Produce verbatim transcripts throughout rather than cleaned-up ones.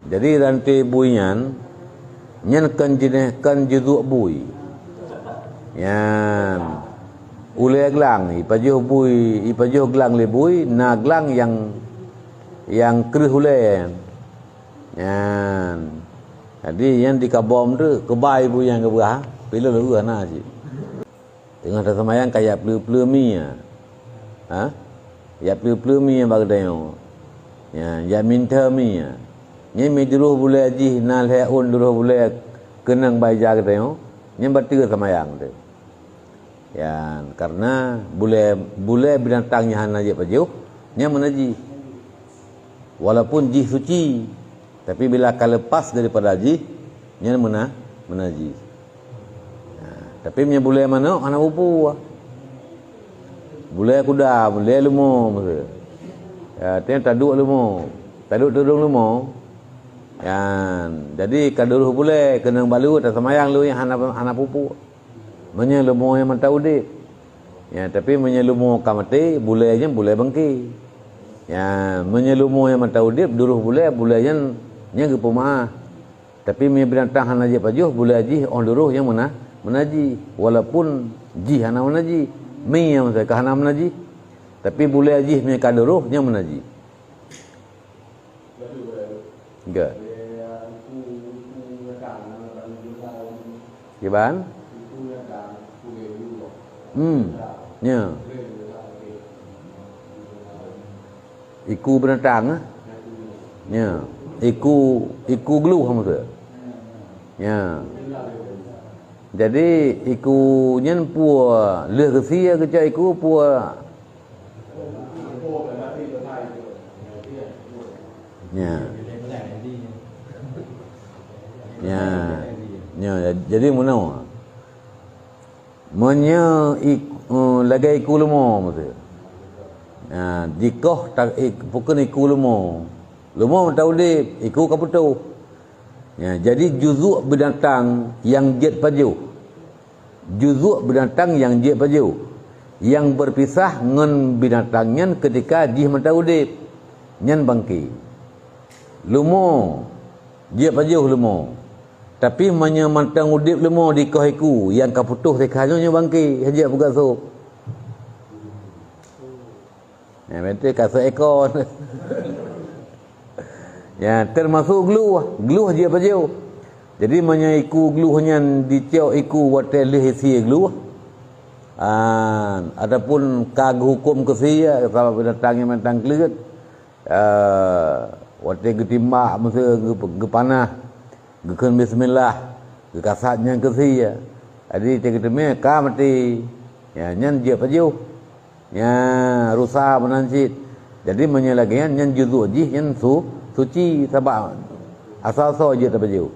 Jadi ranté bui nyan, nyan kon jeunèh, kon juzuk bui. Nyan ulèe glang, ipajoh bui, ipajoh glang lé bui, na glang nyang, nyang kreueh ulèe. Nyan. Jadi nyan dikabom tu, keubai bui nyang geubeurah, pileue lôn na cit. Teungoh taseumayang ka jak pleu-pleu mi, ha? Jak pleu-pleu mi bak geutanyoe. Ya, jak mintô mi. Nyan mi duroh bulèe jih na lhèe ôn duroh bulèe keunong bak ija geutanyoe, nyan bateue seumayang teuh. Ya, karena bulèe, bulèe binatang nyang hana jeuet pajoh, nyan meunajih. Walaupun jih suci, tapi bila ka leupas daripada jih, nyan meuna-, meunajih. Ha, tapi meunyoe bulèe manok hana peue-peue. Bulèe kuda, bulèe leumo, maksud. Ya, artinya taduek leumo, taduek tudong leumo. Nyan, jadi ka duroh bulèe, keunong bak lheueh taseumayang lheueh nyan hana, hana peue-peue. Meunyoe leumo nyang mantong udép. Ya, tapi meunyoe leumo ka maté, bulèe nyan bulèe bangké. Ya, meunyoe leumo nyang mantong udép, duroh bulèe, bulèe nyan, nyan geupeumeu'ah. Tapi meunyoe binatang hana jeuet pajoh, bulèe jih óh duroh nyan meuna-, meunajih. Walaupun jih hana meunajih. Mi nyang maksud ka hana meunajih. Tapi bulèe jih meunyoe ka duroh, nyan meunajih. Enggak. Kiban? Hmm. Ya. Iku binatang, eh? Ya. Iku, iku gluh maksud. Ya. Jadi iku nyan peue lheueh geusie geucok iku peue. Ya. Ya. Ya, jadi meunoe. Meunyoe ik-, eh, lagèe iku leumo maksud. Ya, jikoh ta-, ik-, pukon iku leumo. Leumo mantong udép, iku ka putôh. Ya, jadi juzuk binatang nyang jeuet pajoh. Juzuk binatang nyang jeuet pajoh, nyang beupisah ngon binatang nyan keutika jih mantong udép, nyan bangké. Leumo, jeuet pajoh leumo. Tapi meunyoe mantong udép leumo dikoh iku, nyang ka putôh teuka nyoe, nyoe bangké, hana jeuet peugah sôb. Ya, berarti ka seuekor. Ya, termasuk gluh, gluh jeuet pajoh. Jadi meunyoe iku gluh nyan dicok iku watèe lheueh sie gluh, ah, ataupun ka geuhuköm keu sie, sabab binatang nyang mantong kleuet, ah, watèe geutimbak meuseu geu-, geupanah, geukheun bismillah, geukasat nyan keu sie. Jadi teukeudeuh ka maté. Ya, nyan jeuet pajoh. Nya, rusa meunan cit. Jadi meunyoe lagèe nyan, nyan juzuk jih nyan su-, suci sabab asai-asai jeuet tapajoh.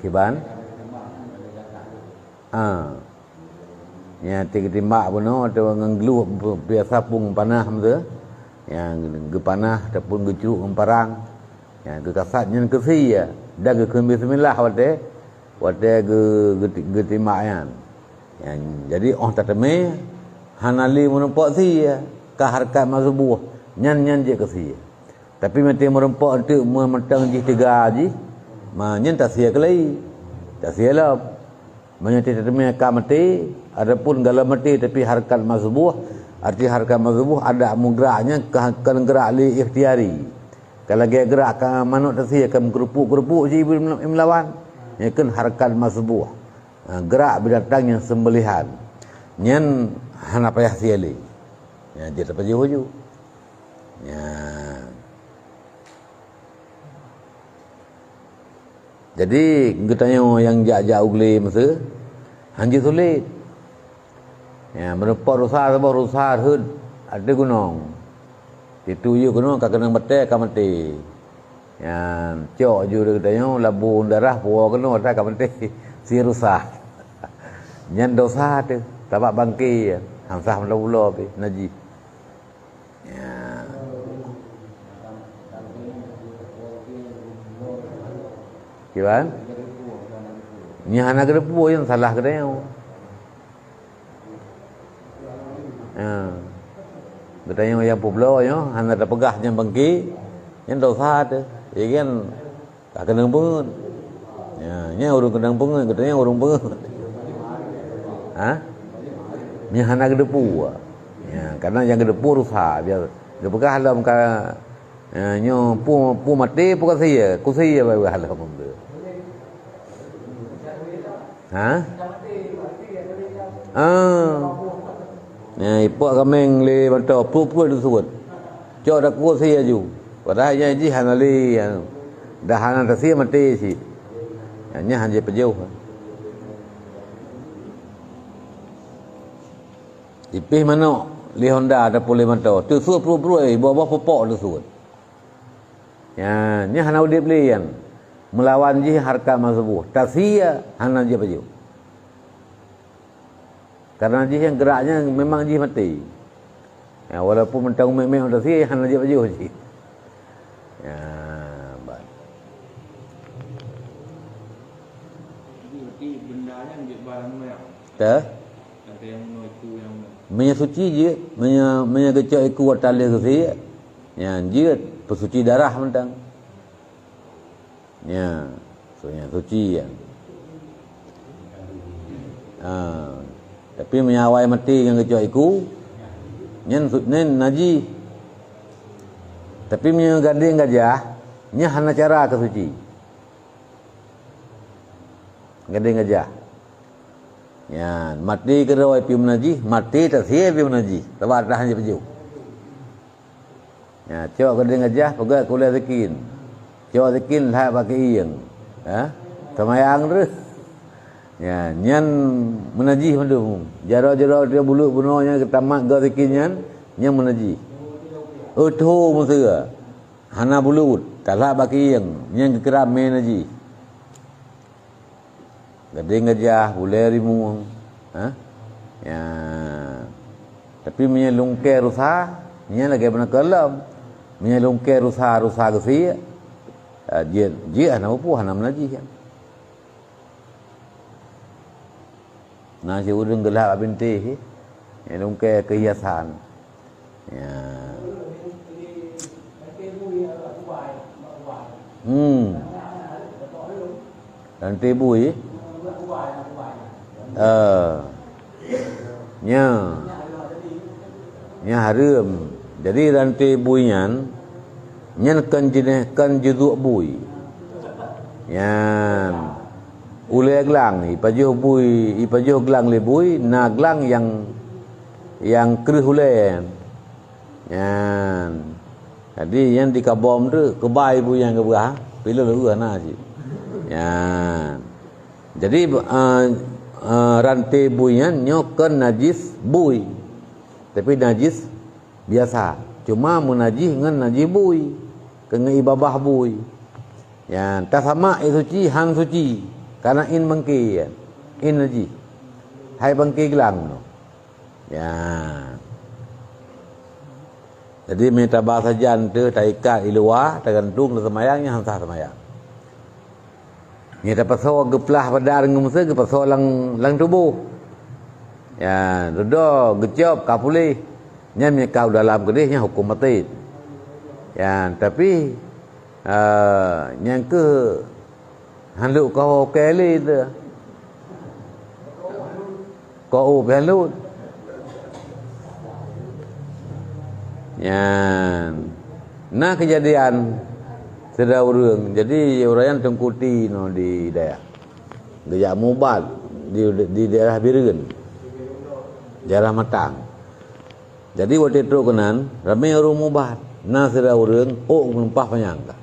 Kiban? Ah. Nya, teukeutimbak bunoe atawa ngon gluh biasa pung panah meuseu. Nya, geupanah ataupun geucruk ngon parang. Nya, geukasat nyan keu sie dan geukheun bismillah watèe, watèe geu-, geuti-, geutimbak nyan. Nya, jadi óh tateumé hana lé meurumpok sie, ka hareukat mak suboh, nyan, nyan jeuet keu sie. Tapi maté meurumpok eunteuk meumatang jih teuga jih, ma nyan tasie keulai, tasie lom. Meunyoe tateumé ka maté, adapun galom maté tapi hareukat mak suboh, arti hareukat mak suboh adak meugrak nyan ka, ka gerak lé ikhtiari. Ka lagèe gerak ka manok tasie ka meukeurupuk-keurupuk si ibu im-, imlawan. Nyan kheun hareukat mak suboh. Ha, gerak binatang nyang seumbeulihan. Nyan hana payah sie lé. Nyan jeuet tapajoh ju. Nyan. Jadi, geutanyoe nyang jak-jak u glé meuseu, han jeuet sulet. Ya, meurumpok rusa saboh rusa rhot ateueh gunong. Situ yue keunoe ka keunong batèe ka maté. Ya, cok ju geutanyoe labu darah puwoe keunoe ata ka maté si rusa. Nyan dosa teuh, sabab bangké, han sah meulo-ulo pih, najih. Ya. Kiban? Nyan hana geuteupue, nyan salah geutanyoe. Ya. Geutanyoe nyang peubloe nyoe hana tapeugah nyan bangké. Nyan dosa teuh. Ya kan? Ka keunong peungeut. Ya, nyan ureuëng keunong peungeut, geutanyoe ureuëng peungeut. Ha? Nyan hana geudepu. Ya, karena nyang geudepu rusak. Biasa geupeugah lom ka, ya, nyoe pu, pu maté, pu ka sie, ku sie bak lom tu. Ha? Ah. Nyan ipok kaméng lé mantong, pruet-pruet disuet. Cok takue sie laju. Padahai nyan jih hana lé, anu. Dah hana tasie maté cit. Nyan, nyan hana jipajoh. Ipih manok lé honda ataupun lé mantong. Teusuet pruet-pruet, boh-boh pupok teusuet. Nyan, nyan hana udeb lé nyan. Meulawan jih hareukat meusuboh. Tasie hana jipajoh. Karena jih nyang geurak nyan memang jih maté. Ya, walaupun mantong mek-mek tasie hana jipajoh jih. Ya, ba-, Jadi, berarti benda nyan jeuet barang mewah. Tah? Kata yang meunoe itu yang meunoe. Meunyoe suci jeuet, meunyoe, meunyoe geucok iku ata lheueh geusie, nyan jeuet peusuci darah mantong. Nyan, so nyan suci nyan. Ha, tapi meunyoe awai maté nyang geucok iku, nyan su-, nyan najih. Tapi meunyoe gandeng gajah, nyan hana cara keu suci. Gandeng gajah. Nyan, maté keudroe pih meunajih, maté tasie pih meunajih. Sabab tahan jipajoh. Nyan, cok gandeng gajah, peugöt keu ulèe sikin. Cok sikin lhak bak keuieng. Ha? Seumayang terus. Nyan, nyan meunajih mandum. Jaroe-jaroe dia buleuk bunoe nyang geutamat geu sikin nyan, nyan meunajih. Eutho meuseu. Hana buleut, talhak bak keuieng, nyan geukira mé najih. Gandeng gajah, bulèe rimueng, ha? Ya. Tapi meunyoe lungkèe rusa, nyan lagèe meunan keu lom. Meunyoe lungkèe rusa, rusa geusie, ah, jeuet, jeuet hana peue-peue, hana meunajih nyan. Na si ureueng geulhak bak bintéh, nyang lungkèe keuhiasan. Ya. Hmm. Ranté bui. Eh. Nya. Nya hareuem. Jadi ranté bui nyan, nyan kon jeunèh, kon jeuduek bui. Nyan. Ulèe glang, ipajoh bui, ipajoh glang lé bui, na glang nyang, nyang kreueh ulèe. Nyan. Jadi, nyan dikabom tu, keubai bui nyang geubeurah, pileue leueh na cit. Nyan. Jadi, eh, eh, ranté bui nyan nyoe kon najis bui. Tapi najis biasa. Cuma meunajih ngon najih bui. Keu ngon ié babah bui. Nyan, tasamak ié suci, han suci. Karena ié bangké, ié najih. Hai bangké glang nyoe. Ya. Jadi, meunyoe taba sajan teuh taikat i luwa, tagantung lam seumayang, nyan han sah seumayang. Meunyoe tapasoe geuplah badan ngon meuseu, geupasoe lam, lam tuboh. Ya, dudoe, geucop, ka puléh. Nyan meunyoe ka u dalam keudeh, nyan huköm maté. Ya, tapi, eh, nyang keuh Han lheueh ka ho keu lé teuh. Ko u pih han lheueh. Nyan. Na keujadian sidroe ureueng. Jadi, ureueng nyan teungku ti nyoe di dayah. Geujak mubat di, di daerah Bireuen. Daerah Matang. Jadi, watèe trok keunan, ramé ureueng mubat. Na sidroe ureueng, ôk geumeulumpah panyang ka.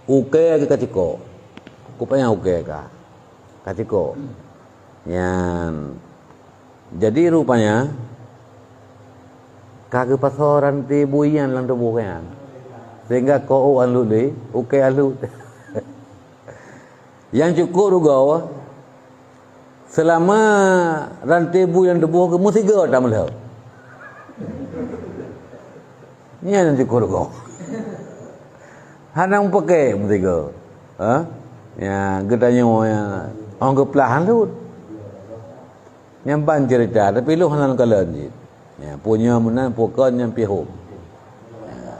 Ukèe geuh ka cikok. Kupanyang ukèe ka. Ka cikok. Nyan. Jadi rupanya, ka geupasoe ranté bui nyan lam tuboh nyan. Sehingga ko ôk han lheueh lé, ukèe han lheueh. Nyang cukôp rugoe, seulama ranté bui lam tuboh geuh meusigoe tameulheueh. Nyan nyang cukôp rugoe. Hana meupaké meusigoe. Ha? Ya, geutanyoe, ya, ôn geuplah han lheueh. Nyan ban ceurita, tapi lôn hana lôn kalon cit. Ya, peue nyoe meunan, peue kon nyan pih hom. Ya.